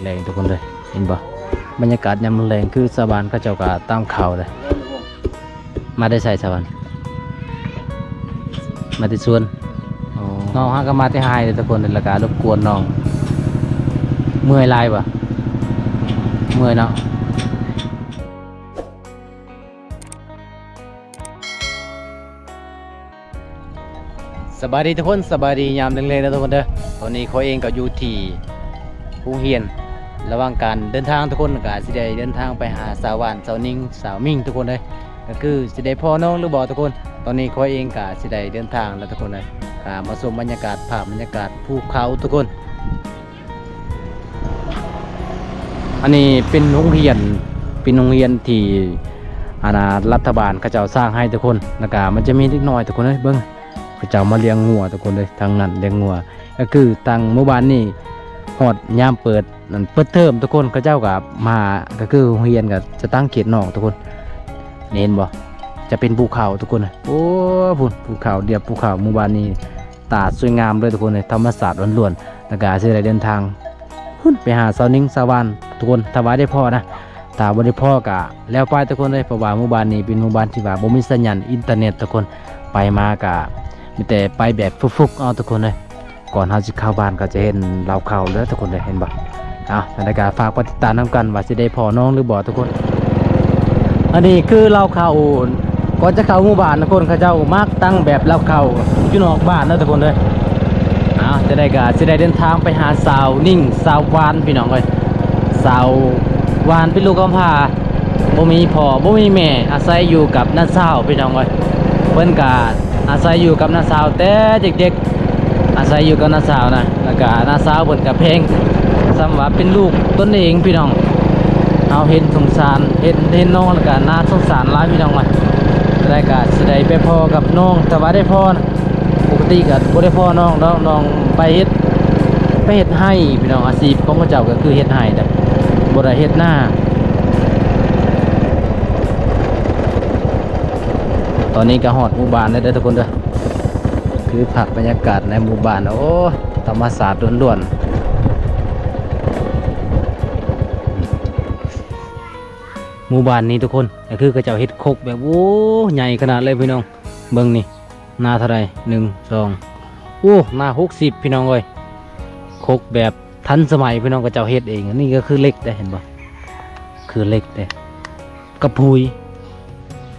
ແລງທຸກຄົນເດີ ເຫັນບໍ່? ບັນຍາກາດຍາມແລງ ຄືຊາວບ້ານເຂົາເຈົ້າກໍຕຳເຂົ້າເດີ. ມາແຕ່ໃສຊາວບ້ານ? ມາແຕ່ສວນ. ອໍ ນ້ອງຫາກໍມາແຕ່ໄຮ່ເດີທຸກຄົນ ແລ້ວກໍລົບກວນນ້ອງ. ເມື່ອຍຫຼາຍບໍ່? ເມື່ອຍເນາະ. ສະບາຍດີທຸກຄົນ ສະບາຍດີຍາມແລງໆເດີທຸກຄົນເດີ. ຕອນນີ້ຂ້ອຍເອງກໍຢູ່ທີ່ໂຮງຮຽນ ລະຫວ່າງການເດີນທາງທຸກຄົນ ກໍຊິໄດ້ເດີນທາງໄປຫາສາວຫວານ ສາວນິງ ສາວມິງທຸກຄົນເດີ. ກໍຄືຊິໄດ້ພໍ້ນ້ອງຫຼືບໍ່ທຸກຄົນ. ຕອນນີ້ຂ້ອຍເອງກໍຊິໄດ້ເດີນທາງແລ້ວທຸກຄົນເດີ ກໍມາຊົມບັນຍາກາດ ພາບບັນຍາກາດພູເຂົາທຸກຄົນ. ອັນນີ້ເປັນໂຮງຮຽນ ເປັນໂຮງຮຽນທີ່ ອັນນ່າ ລັດຖະບານເຂົາເຈົ້າສ້າງໃຫ້ທຸກຄົນ. ແລ້ວກະມັນຈະມີເດັກນ້ອຍທຸກຄົນເອີຍ ເບິ່ງ ເຂົາເຈົ້າມາລ້ຽງງົວທຸກຄົນເອີຍ. ທາງນັ້ນລ້ຽງງົວ ກໍຄືທາງໝູ່ບ້ານນີ້ຮອດຍາມເປີດ ອັນເປີດເທີມທຸກຄົນ ເຂົາເຈົ້າກໍມາ ກໍຄືໂຮງຮຽນກໍຈະຕັ້ງເຂດນອກທຸກຄົນ. ນີ້ເຫັນບໍ່? ຈະເປັນພູເຂົາທຸກຄົນ. ໂອ້ ພຸ້ນ ພູເຂົາ ລຽບພູເຂົາ. ໝູ່ບ້ານນີ້ຕາສວຍງາມເລີຍທຸກຄົນເອີຍ ທຳມະຊາດລ້ວນໆ. ແລ້ວກໍຊິໄດ້ເດີນທາງພຸ້ນໄປຫາສາວນິງ ສາວຫວານທຸກຄົນ ຖ້າວ່າໄດ້ພໍ້ນະ. ຖ້າບໍ່ໄດ້ພໍ້ກໍແລ້ວໄປທຸກຄົນເອີຍ ເພາະວ່າໝູ່ບ້ານນີ້ເປັນໝູ່ບ້ານທີ່ວ່າບໍ່ມີສັນຍານອິນເຕີເນັດທຸກຄົນ. ໄປມາກໍມີແຕ່ໄປແບບຟຸກໆເອົາທຸກຄົນເອີຍ. ກ່ອນເຮົາຊິເຂົ້າບ້ານກໍຈະເຫັນລາວເຂົ້າເດີທຸກຄົນເດີ ເຫັນບໍ່? ເອົາ ຈັ່ງໃດກໍຝາກໄປຕິດຕາມນຳກັນວ່າຊິໄດ້ພໍ້ນ້ອງຫຼືບໍ່ທຸກຄົນ. ອັນນີ້ຄືລາວເຂົ້າ ກ່ອນຈະເຂົ້າໝູ່ບ້ານທຸກຄົນ ເຂົາເຈົ້າມັກຕັ້ງແບບລາວເຂົ້າຢູ່ນອກບ້ານເດີທຸກຄົນເດີ. ເອົາ ຈັ່ງໃດກໍຊິໄດ້ເດີນທາງໄປຫາສາວນິງ ສາວຫວານ ພີ່ນ້ອງເອີຍ. ສາວຫວານເປັນລູກກຳພ້າ ບໍ່ມີພໍ່ບໍ່ມີແມ່ ອາໄສຢູ່ກັບນ້າສາວ ພີ່ນ້ອງເອີຍ. ເພິ່ນກະອາໄສຢູ່ກັບນ້າສາວແຕ່ເດັກໆ ອາໄສຢູ່ກັບນ້າສາວນະ ແລ້ວກະນ້າສາວເພິ່ນກະແພງ ສ່ຳວ່າເປັນລູກຕົນເອງ ພີ່ນ້ອງ. ເຮົາເຫັນສົງສານ ເຫັນ ເຫັນນ້ອງແລ້ວກະໜ້າສົງສານຫຼາຍ ພີ່ນ້ອງເອີຍ. ແຕ່ໃດກະຊິໄດ້ໄປພໍ້ກັບນ້ອງ ຖ້າວ່າໄດ້ພໍ້ນະ. ປົກກະຕິກໍບໍ່ໄດ້ພໍ້ນ້ອງດອກ ນ້ອງໄປເຮັດ ໄປເຮັດໄຮ່ພີ່ນ້ອງ. ອາຊີບຂອງເຂົາເຈົ້າກໍຄືເຮັດໄຮ່ນະ ບໍ່ໄດ້ເຮັດນາ. ຕອນນີ້ກໍຮອດໝູ່ບ້ານແລ້ວເດີທຸກຄົນເດີ ຄືພາບບັນຍາກາດໃນໝູ່ບ້ານ. ໂອ້ ທຳມະຊາດລ້ວນໆ. ໝູ່ບ້ານນີ້ທຸກຄົນ ກໍຄືເຂົາເຈົ້າເຮັດຄົກແບບ ໂອ້ ໃຫຍ່ຂະໜາດເລີຍພີ່ນ້ອງ. ເບິ່ງນີ້ ໜ້າເທົ່າໃດ? ໜຶ່ງ ສອງ ໂອ້ ໜ້າຫົກສິບ ພີ່ນ້ອງເອີຍ. ຄົກແບບທັນສະໄໝພີ່ນ້ອງ ເຂົາເຈົ້າເຮັດເອງ. ອັນນີ້ກໍຄືເຫຼັກເດ້ ເຫັນບໍ່? ຄືເຫຼັກເດ້ ກະພຸຍ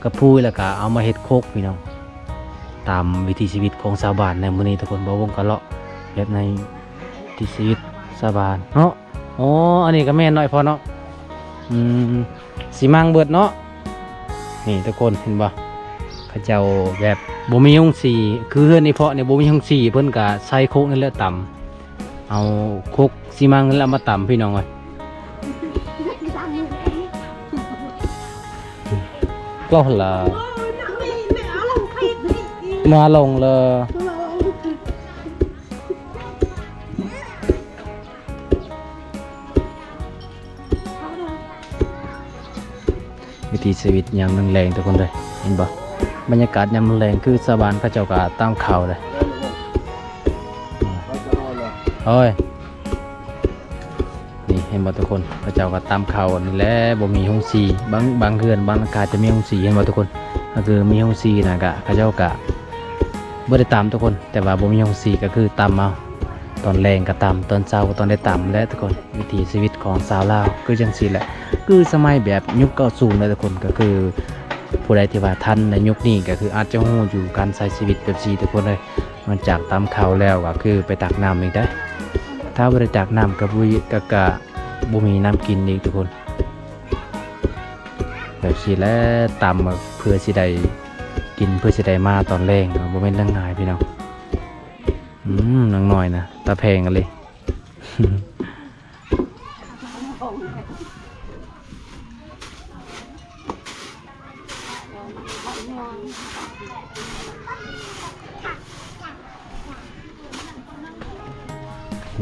ກະພຸຍ ແລ້ວກໍເອົາມາເຮັດຄົກພີ່ນ້ອງ. ຕາມວິຖີຊີວິດຂອງຊາວບ້ານໃນມື້ນີ້ທຸກຄົນ ບ່າວວົງກໍເລາະແບບໃນວິຖີຊີວິດຊາວບ້ານເນາະ. ອໍ ອັນນີ້ກໍແມ່ນເນາະ ອີ່ພໍ່ເນາະ. ອືມ ຊີມັງເບິດເນາະ. ນີ້ທຸກຄົນເຫັນບໍ່? ເຂົາເຈົ້າແບບບໍ່ມີໂຮງສີ ຄືເຮືອນອີ່ພໍ່ນີ້ບໍ່ມີໂຮງສີ ເພິ່ນກໍໃຊ້ຄົກນີ້ແຫຼະຕຳ ເອົາຄົກຊີມັງນີ້ແຫຼະມາຕຳ ພີ່ນ້ອງເອີຍ. ກໍລະມາລົງເລີຍ. ວິຖີຊີວິດຍາມແລງໆ ທຸກຄົນເດີ ເຫັນບໍ່? ບັນຍາກາດຍາມແລງ ຄືຊາວບ້ານເຂົາເຈົ້າກໍຕຳເຂົ້າເດ້. ໂອ້ຍ ນີ້ເຫັນບໍ່ທຸກຄົນ ເຂົາເຈົ້າກໍຕຳເຂົ້ານີ້ແຫຼະ. ບໍ່ມີໂຮງສີ ບາງ ບາງເຮືອນ ບາງຫຼັງຄາຈະມີໂຮງສີ ເຫັນບໍ່ທຸກຄົນ? ກໍຄືມີໂຮງສີນະ ກະ ເຂົາເຈົ້າກະບໍ່ໄດ້ຕຳທຸກຄົນ ແຕ່ວ່າບໍ່ມີໂຮງສີ ກໍຄືຕຳເອົາ. ຕອນແລງກໍຕຳ ຕອນເຊົ້າກໍຕ້ອງໄດ້ຕຳແຫຼະທຸກຄົນ. ວິຖີຊີວິດຂອງຊາວລາວຄືຈັ່ງຊີ້ແຫຼະ ຄືສະໄໝແບບຍຸກເກົ້າສູນເດ້ທຸກຄົນ. ກໍຄືຜູ້ໃດທີ່ວ່າທັນໃນຍຸກນີ້ ກໍຄືອາດຈະຮູ້ຢູ່ການໃຊ້ຊີວິດແບບຊີ້ທຸກຄົນເອີຍ. ນອກຈາກຕຳເຂົ້າແລ້ວ ກໍຄືໄປຕັກນ້ຳອີກເດ້. ຖ້າບໍ່ໄດ້ຕັກນ້ຳ ກໍບໍ່ ກໍ ກໍບໍ່ມີນ້ຳກິນອີກທຸກຄົນ. ແບບຊີ້ແຫຼະ ຕຳເພື່ອຊິໄດ້ກິນ ເພື່ອຊິໄດ້ມາຕອນແລງ ບໍ່ແມ່ນເລື່ອງງ່າຍພີ່ນ້ອງ. ອືມ ນາງນ້ອຍນະ ຕາແພງອີ່ຫຼີ.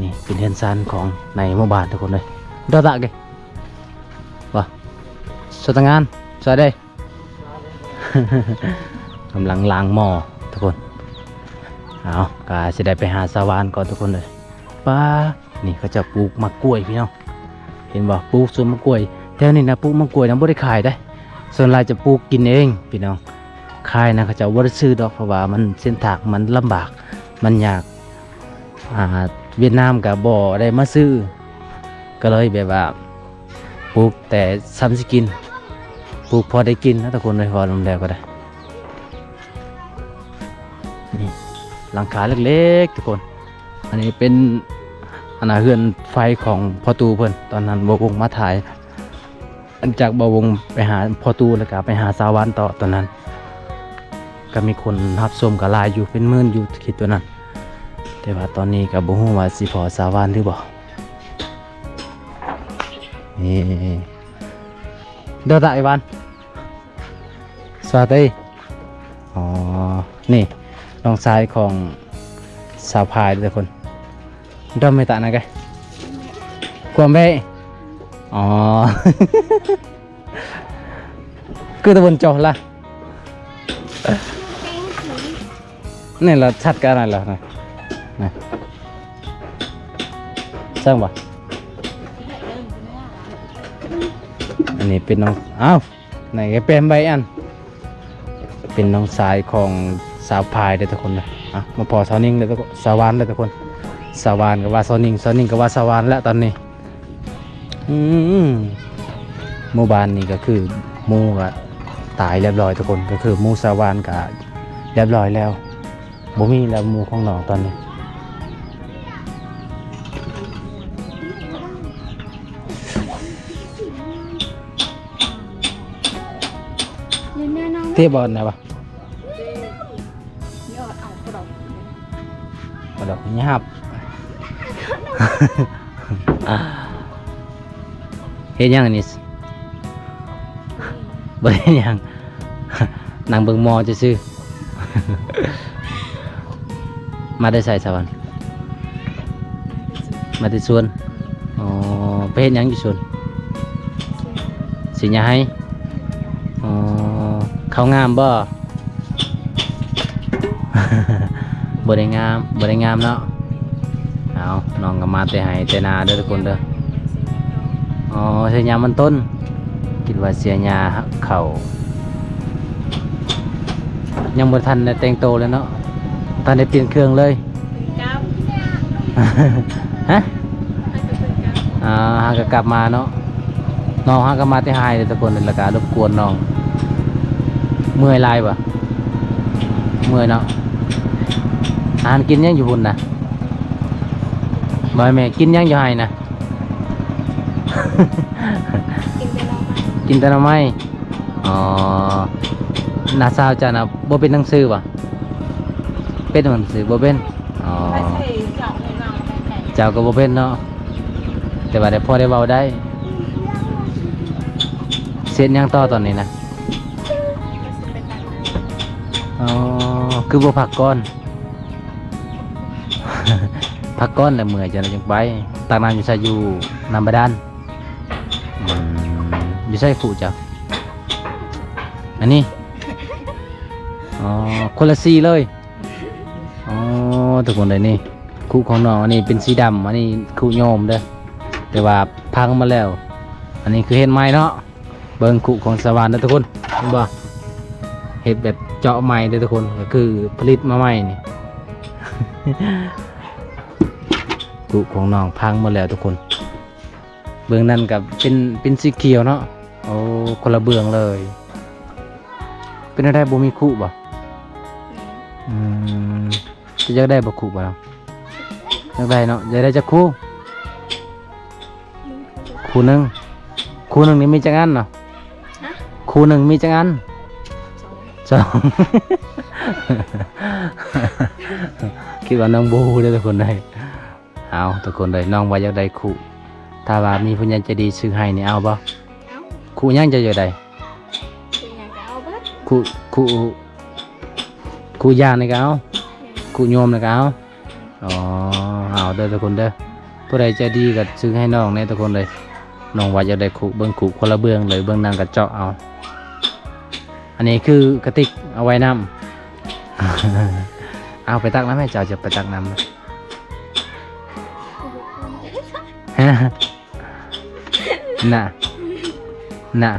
ນີ້ເປັນເຮືອນຊານຂອງໃນໝູ່ບ້ານທຸກຄົນເລີຍ. ດອຕະເກ ວ່າ ສະຕະງານ ສະເດ ກຳລັງລ້າງໝໍ້ທຸກຄົນ. ເອົາ ກະຊິໄດ້ໄປຫາສາວຫວານກ່ອນທຸກຄົນເລີຍ. ປ້າ ນີ້ເຂົາເຈົ້າປູກໝາກກ້ວຍພີ່ນ້ອງ. ເຫັນບໍ່? ປູກສວນໝາກກ້ວຍ ແຖວນີ້ນະ ປູກໝາກກ້ວຍນະ ບໍ່ໄດ້ຂາຍເດ້. ສ່ວນຫຼາຍຈະປູກກິນເອງພີ່ນ້ອງ, ຂາຍນະ ເຂົາເຈົ້າບໍ່ໄດ້ຊື້ດອກ ເພາະວ່າມັນ ເສັ້ນທາງມັນລຳບາກ ມັນຍາກ. ອ່າ ຫວຽດນາມກໍບໍ່ໄດ້ມາຊື້ ກໍເລີຍແບບວ່າປູກແຕ່ສ່ຳຊິກິນ ປູກພໍໄດ້ກິນນະທຸກຄົນເອີຍ. ເວົ້ານຳແລ້ວກໍໄດ້ ນີ້ ຫຼັງຄາເລັກໆ ທຸກຄົນ. ອັນນີ້ເປັນ ອັນນ່າ ເຮືອນໄຟຂອງພໍ່ຕູ້ເພິ່ນ ຕອນນັ້ນບ່າວວົງມາຖ່າຍ ຫຼັງຈາກບ່າວວົງໄປຫາພໍ່ຕູ້ ແລ້ວກໍໄປຫາສາວຫວານຕໍ່. ຕອນນັ້ນກໍມີຄົນຮັບຊົມກໍຫຼາຍຢູ່ ເປັນໝື່ນຢູ່ຄລິບຕົວນັ້ນ, ແຕ່ວ່າຕອນນີ້ກໍບໍ່ຮູ້ວ່າຊິພໍສາວຫວານຫຼືບໍ່. ນີ້ Dota Iwan. ສະຫວັດດີ. ອໍ ນີ້ນ້ອງຊາຍຂອງສາວພາຍເດີທຸກຄົນ. ດອມເມຕະນະກະ ຄວາມເບ. ອໍ ຄືຕະບົນຈໍລະ. ນີ້ລະຊັດກະນັ້ນລະນະ ນະ ຊ່າງບໍ່. ອັນນີ້ເປັນນ້ອງ ອ້າວ ໃນກະແປມໃບອັນ ເປັນນ້ອງຊາຍຂອງສາວພາຍເດີທຸກຄົນເດີ. ເອົາ ມາພໍສາວນິງເດີທຸກຄົນ ສາວຫວານເດີທຸກຄົນ. ສາວຫວານກໍວ່າສາວນິງ ສາວນິງກໍວ່າສາວຫວານແລ້ວຕອນນີ້. ອືມ ໝູ່ບ້ານນີ້ກໍຄືໝູ່ກໍຕາຍລຽບຮ້ອຍທຸກຄົນ, ກໍຄືໝູ່ສາວຫວານກໍລຽບຮ້ອຍແລ້ວ. ບໍ່ມີແລ້ວໝູ່ຂອງນ້ອງຕອນນີ້. ເຕະບອນໄດ້ປະ? ບໍ່ດອກຫຍັບ. ເຮັດຫຍັງອັນນີ້? ບໍ່ໄດ້ເຮັດຫຍັງ ນັ່ງເບິ່ງໝໍ້ຊື່ໆ. ມາແຕ່ໃສສະຫວັນ? ມາແຕ່ສວນ. ອໍ ໄປເຮັດຫຍັງຢູ່ສວນ? ສີດຫຍ້າໄຮ່. ອໍ ເຂົ້າງາມບໍ່? ບໍ່ໄດ້ງາມ ບໍ່ໄດ້ງາມເນາະ. ເອົາ ນ້ອງກໍມາແຕ່ໄຮ່ແຕ່ນາເດີທຸກຄົນເດີ. ອໍ ເສຍຫຍ້າມັນຕົ້ນ ຄິດວ່າເສຍຫຍ້າເຂົ້າ. ຍັງບໍ່ທັນໄດ້ແຕ່ງໂຕເລີຍເນາະ, ທັນໄດ້ປ່ຽນເຄື່ອງເລີຍ. ຮະ? ອ່າ ຫາກໍກັບມາເນາະ. ນ້ອງຫາກໍມາແຕ່ໄຮ່ເດີທຸກຄົນ ແລ້ວກໍລົບກວນນ້ອງ. ເມື່ອຍຫຼາຍບໍ່? ເມື່ອຍເນາະ. ອາຫານກິນຫຍັງຢູ່ພຸ້ນນະ? ບໍ່ແມ່ນ ກິນຫຍັງຢູ່ໄຮ່ນະ? ກິນແຕ່ໜໍ່ໄມ້ ກິນແຕ່ໜໍ່ໄມ້. ອໍ ນ້າສາວເຈົ້ານະບໍ່ເປັນໜັງສືບໍ່? ເປັນໜັງສືບໍ່ເປັນ? ອໍ ເຈົ້າກໍບໍ່ເປັນເນາະ ແຕ່ວ່າໄດ້ພໍໄດ້ເວົ້າໄດ້. ເຮັດຫຍັງຕໍ່ຕອນນີ້ນະ? ອໍ ຄືບໍ່ພັກກ່ອນ? ພັກກ່ອນແລ້ວເມື່ອຍຈັ່ງໃດຈຶ່ງໄປ. ຕັກນ້ຳຢູ່ໃສ? ຢູ່ນ້ຳບາດານ. ອືມ ຢູ່ໃສຄຸເຈົ້າ? ອັນນີ້. ອໍ ຄົນລະສີເລີຍ. ອໍ ທຸກຄົນເດີ ນີ້ຄຸຂອງນ້ອງ ອັນນີ້ເປັນສີດຳ ອັນນີ້ຄຸໂຍມເດີ ແຕ່ວ່າພັງໝົດແລ້ວ. ອັນນີ້ຄືເຮັດໃໝ່ເນາະ. ເບິ່ງຄຸຂອງສາວຫວານເດີທຸກຄົນ ເຫັນບໍ່? ເຮັດແບບເຈາະໃໝ່ເດີທຸກຄົນ ກໍຄືຜະລິດມາໃໝ່ນີ້. ຄຸຂອງນ້ອງພັງໝົດແລ້ວທຸກຄົນ. ເບື້ອງນັ້ນກໍເປັນ ເປັນສີຂຽວເນາະ. ໂອ້ ຄົນລະເບື້ອງເລີຍ. ເປັນແນວໃດ ບໍ່ມີຄຸບໍ່? ອືມ ຈະຢາກໄດ້ບໍ່ຄຸບໍ່? ຢາກໄດ້ເນາະ. ຢາກໄດ້ຈັກຄຸ? ຄຸໜຶ່ງ. ຄຸໜຶ່ງນີ້ມີຈັກອັນເນາະ? ຮະ? ຄຸໜຶ່ງມີຈັກອັນ? ສອງ. ສອງ. ຄິດວ່ານ້ອງບໍ່ຮູ້ເດີທຸກຄົນເດີ. ເອົາ ທຸກຄົນເດີ ນ້ອງວ່າຢາກໄດ້ຄຸ ຖ້າວ່າມີຜູ້ໃຫຍ່ໃຈດີຊື້ໃຫ້ນີ້ເອົາບໍ່? ເອົາ. ຄຸຫຍັງເຈົ້າຢາກໄດ້? ຊື້ຫຍັງກໍເອົາເບິດ. ຄຸ ຄຸ ຄຸຢານີ້ກໍເອົາ? ແມ່ນ. ຄຸໂຍມນີ້ກໍເອົາ? ແມ່ນ. ອໍ ເອົາເດີທຸກຄົນເດີ ຜູ້ໃດໃຈດີກໍຊື້ໃຫ້ນ້ອງແດ່ທຸກຄົນເດີ. ນ້ອງວ່າຢາກໄດ້ຄຸ ເບິ່ງຄຸຄົນລະເບື້ອງເລີຍ ເບື້ອງນັ້ນກໍເຈາະເອົາ. ອັນນີ້ຄືກະຕິກເອົາໄວ້ນ້ຳ. ເອົາໄປຕັກນ້ຳໃຫ້ເຈົ້າ ຈະໄປຕັກນ້ຳ. ຮະ? ນະ ນະ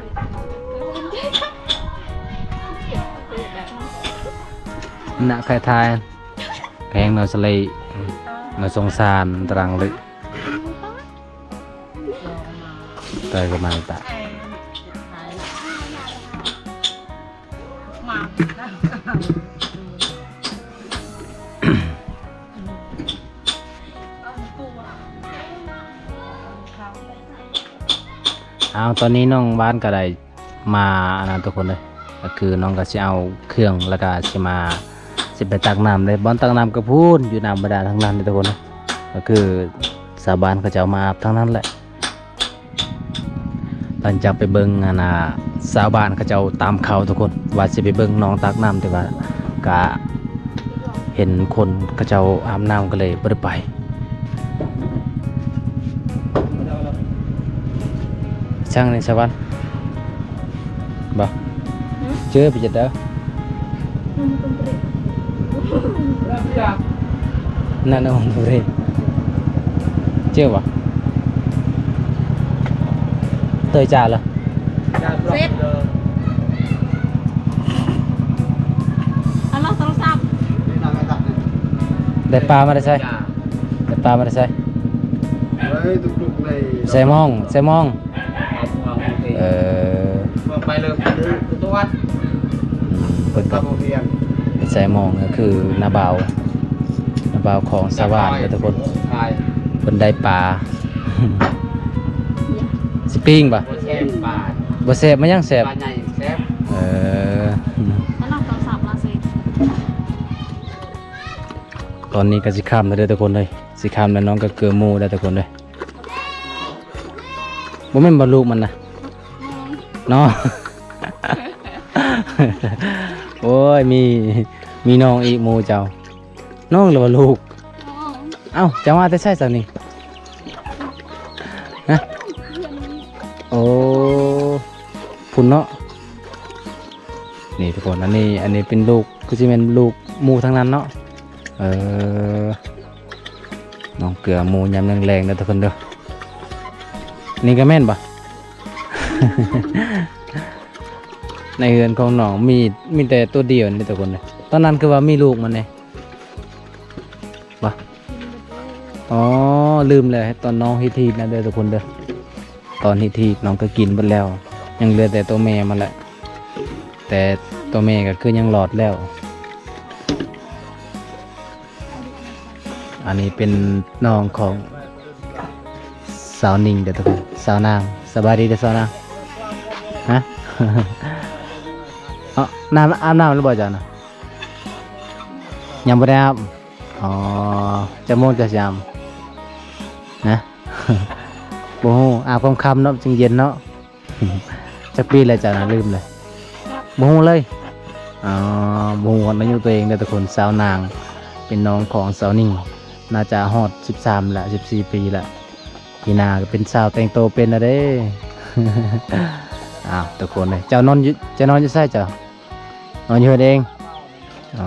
ນະ ໃຄທາຍ ແພງເນາະສະເລ ໜ້າສົງສານຕະລັງເລີຍ ຕາຍກໍມາຕາຍ. ເອົາ ຕອນນີ້ນ້ອງຫວານກໍໄດ້ມາອັນນັ້ນທຸກຄົນເອີຍ ກໍຄືນ້ອງກໍຊິເອົາເຄື່ອງ ແລ້ວກໍຊິມາ ຊິໄປຕັກນ້ຳເດ້. ບ່ອນຕັກນ້ຳກໍພຸ້ນ ຢູ່ໜ້າບາດານທາງນັ້ນເດ້ທຸກຄົນເອີຍ ກໍຄືຊາວບ້ານເຂົາເຈົ້າມາອາບທາງນັ້ນແຫຼະ. ຫຼັງຈາກໄປເບິ່ງອັນນ່າ ຊາວບ້ານເຂົາເຈົ້າຕາມຂ່າວທຸກຄົນ ວ່າຊິໄປເບິ່ງໜອງຕັກນ້ຳ ແຕ່ວ່າກະເຫັນຄົນເຂົາເຈົ້າອາບນ້ຳ ກໍເລີຍບໍ່ໄດ້ໄປ. ຊ່າງໃນສະຫວັນ ບໍ່ ຫືມ ເຈີໄປຈັດເດີ. Nana Onore. Coba. Tuh, Cala. Sip. Halo, terus ap. ໄດ້ປາມາແຕ່ໃສ? ໄດ້ປາມາແຕ່ໃສ? ໃສ່ມອງ ໃສ່ມອງ. ເອີ ໄປເລີຍ ຕະວັດ ອືມ ເພິ່ນກໍ ໄປໃສ່ມອງ ກໍຄືນ້າບ່າວ ນ້າບ່າວຂອງຊາວບ້ານເດ້ທຸກຄົນ ເພິ່ນໄດ້ປາ ຊິປີ້ງບໍ່? ບໍ່ແຊບປາ ບໍ່ແຊບ ມັນຫຍັງແຊບ? ປາໃຫຍ່ແຊບ ເອີ ຕອນນີ້ກໍຊິຄ່ຳແລ້ວເດີທຸກຄົນເອີຍ ຊິຄ່ຳແລ້ວ ນ້ອງກໍເກືອໝູ່ແລ້ວທຸກຄົນເອີຍ. ບໍ່ແມ່ນບໍ່ລູກມັນນະ ແມ່ນ ເນາະ ໂອ້ຍ ມີ ມີນ້ອງອີກ ໝູ່ເຈົ້າ ນ້ອງຫຼືວ່າລູກ? ນ້ອງ. ເອົ້າ ເຈົ້າມາແຕ່ໃສຊະນີ້? ຮະ? ໂອ້ ພຸ້ນເນາະ ນີ້ທຸກຄົນ ອັນນີ້ ອັນນີ້ເປັນລູກ ຄືຊິແມ່ນລູກໝູ່ທັງນັ້ນເນາະ ເອີ. ນ້ອງເກືອໝູ່ຍາມແລງໆເດີທຸກຄົນເດີ ນີ້ກໍແມ່ນບໍ່? ໃນເຮືອນຂອງນ້ອງມີ ມີແຕ່ຕົວດຽວນີ້ທຸກຄົນເດີ ຕອນນັ້ນຄືວ່າມີລູກມັນເດ້ ບໍ່? ອໍ ລືມແລ້ວ ຕອນນ້ອງຮີດໆນະເດີທຸກຄົນເດີ ຕອນຮີດໆນ້ອງກໍກິນເບິດແລ້ວ ຍັງເຫຼືອແຕ່ຕົວແມ່ມັນແຫຼະ ແຕ່ຕົວແມ່ກໍຄືຍັງລອດແລ້ວ. ອັນນີ້ເປັນນ້ອງຂອງສາວນິງເດີທຸກຄົນ ສາວນາງ ສະບາຍດີເດີສາວນາງ ຮະ ເອົາ ນ້ຳ ອາບນ້ຳແລ້ວບໍ່ເຈົ້ານະ? ຍັງບໍ່ໄດ້ອາບ ອໍ ຈັກໂມງເຈົ້າຊິອາບ ນະ? ບໍ່ຮູ້ ອາບຄ່ຳໆເນາະ ຈຶ່ງເຢັນເນາະ. ຈັກປີແລ້ວເຈົ້ານະ? ລືມເລີຍ ບໍ່ຮູ້ເລີຍ. ອໍ ບໍ່ຮູ້ຮອດອາຍຸຕົວເອງເດີທຸກຄົນ. ສາວນາງ ເປັນນ້ອງຂອງສາວນິງ ໜ້າຈະຮອດສິບສາມລະ ສິບສີ່ປີລະ. ປີໜ້າກໍເປັນສາວແຕ່ງໂຕເປັນລະເດ້. ອ້າວ ທຸກຄົນເອີຍ ເຈົ້ານອນຢູ່ ເຈົ້ານອນຢູ່ໃສເຈົ້າ? ນອນຢູ່ເຮືອນເອງ? ອໍ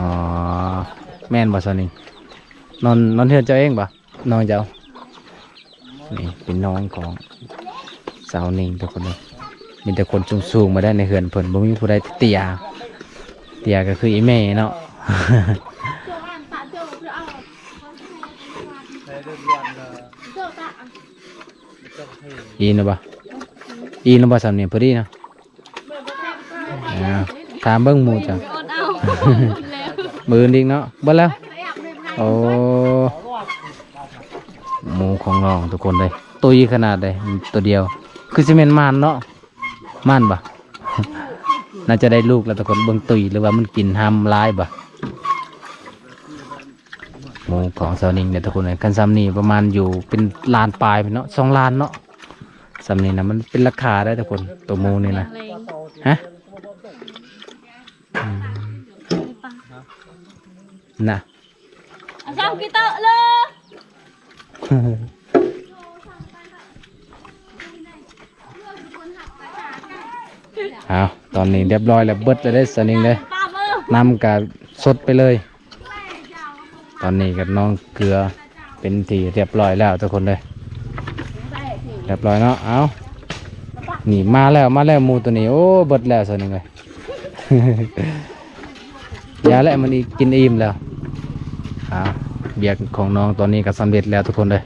ແມ່ນບໍ່ສາວນິງ? ນອນ ນອນເຮືອນເຈົ້າເອງບໍ່? ນ້ອງເຈົ້າ ນີ້ເປັນນ້ອງຂອງສາວນິງທຸກຄົນເອີຍ. ມີແຕ່ຄົນສູງໆມາໄດ້ໃນເຮືອນເພິ່ນ ບໍ່ມີຜູ້ໃດເຕ້ຍ ເຕ້ຍກໍຄືອີ່ແມ່ເນາະ. ອີ່ນະບໍ່? ອີ່ນະບໍ່? ສາວນິງ ພໍດີນະ. ອ່າ ຖາມເບິ່ງໝູ່ເຈົ້າ ອດເອົາ ມື້ອື່ນອີກເນາະ. ເບິດແລ້ວ? ໂອ້ ໝູຂອງນ້ອງທຸກຄົນເດ້ ຕຸ້ຍຂະໜາດເດ້ ໂຕດຽວ ຄືຊິແມ່ນໝານເນາະ. ໝານບໍ່? ໜ້າຈະໄດ້ລູກແລ້ວທຸກຄົນ. ເບິ່ງຕຸ້ຍ ຫຼືວ່າມັນກິນຫ້າມຫຼາຍບໍ່? ໝູຂອງສາວນິງເດ້ທຸກຄົນເອີຍ. ຄັນຊ່ຳນີ້ປະມານຢູ່ເປັນລ້ານປາຍເນາະ ສອງລ້ານເນາະ. ຊ່ຳນີ້ນະ ມັນເປັນລາຄາໄດ໋ທຸກຄົນ ໂຕໝູນີ້ນະ. ຮະ? ອືມ ນະ ອາຈານກິເຕີເລີ. ເອົາ ຕອນນີ້ຮຽບຮ້ອຍແລ້ວ ເບິດແລ້ວເດ້ ສາວນິງເດ້. ນ້ຳກະສົດໄປເລີຍ. ຕອນນີ້ກໍນ້ອງເກືອເປັນທີ່ຮຽບຮ້ອຍແລ້ວທຸກຄົນເດີ. ຮຽບຮ້ອຍເນາະ. ເອົາ ນີ້ມາແລ້ວ ມາແລ້ວໝູໂຕນີ້. ໂອ້ ເບິດແລ້ວຊະນີ້ເວີຍ. ຢ່າແຫຼະ ມັນອີກ ກິນອີ່ມແລ້ວ. ອ່າ ວຽກຂອງນ້ອງຕອນນີ້ກໍສຳເລັດແລ້ວທຸກຄົນເດີ.